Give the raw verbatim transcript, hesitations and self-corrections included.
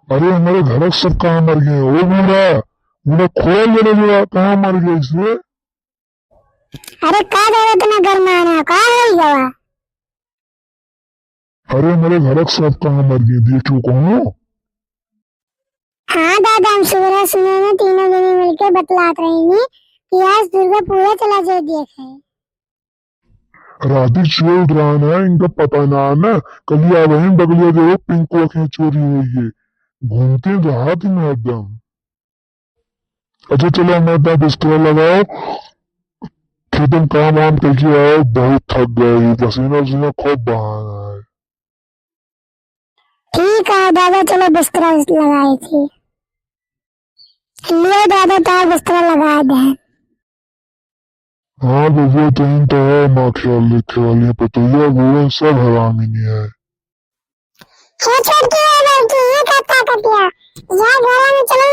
अरे, हमरे घरक सब कहाँ मर गए? ओ बूढ़ा, बूढ़ा, खोल दे रे बूढ़ा, कहाँ मर गए से? अरे का दादा, इतना गरमाना, का होई गवा? अरे, हमरे घरक सब कहाँ मर गए, देखियो कौनो? हाँ दादा, हम सुबह सुने में तीनों जने मिलके बतलात रही कि आज दुर्गा पूजा चला जाए देखे। राती चोर उतरान है, इनका पता ना है ना, कल ही आ वहीं बगलिया देखो, पिंको के चोरी हुई है, घूमते रहा दिन हरदम। अच्छा चलो, मैं तो बिस्तरा लगाओ, खेतन काम वाम करके आओ, बहुत थक गए, पसीना उसीना खूब बहाना है। ठीक है दादा, चलो बिस्तरा लगाए थी। लियो दादा, तार बिस्तरा लगा दे। हाँ बबुआ, तुम तो है माँ ख्याल रखे वाली है, पतोहिया बउआ सब हरामी नहीं है। हे छोटकी, हे बड़की, ये का ताकत या? जा घरा में चलो